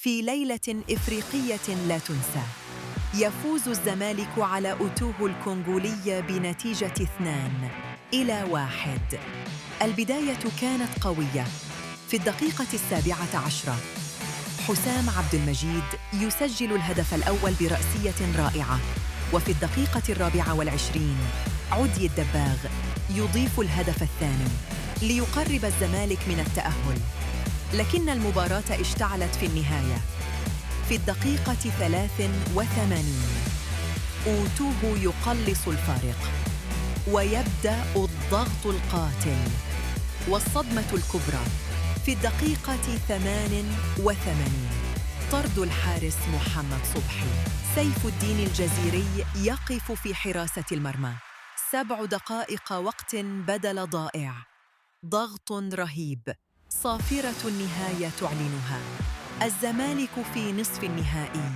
في ليلة إفريقية لا تنسى، يفوز الزمالك على أوتوهو الكونغولي بنتيجة 2-1. البداية كانت قوية. في الدقيقة 17 حسام عبد المجيد يسجل الهدف الأول برأسية رائعة، وفي الدقيقة 24 عدي الدباغ يضيف الهدف الثاني ليقرب الزمالك من التأهل. لكن المباراة اشتعلت في النهاية. في الدقيقة 83 أوتوهو يقلص الفارق، ويبدأ الضغط القاتل والصدمة الكبرى. في الدقيقة 88 طرد الحارس محمد صبحي. سيف الدين الجزيري يقف في حراسة المرمى. 7 دقائق وقت بدل ضائع، ضغط رهيب، صافرة النهاية تعلنها. الزمالك في نصف النهائي.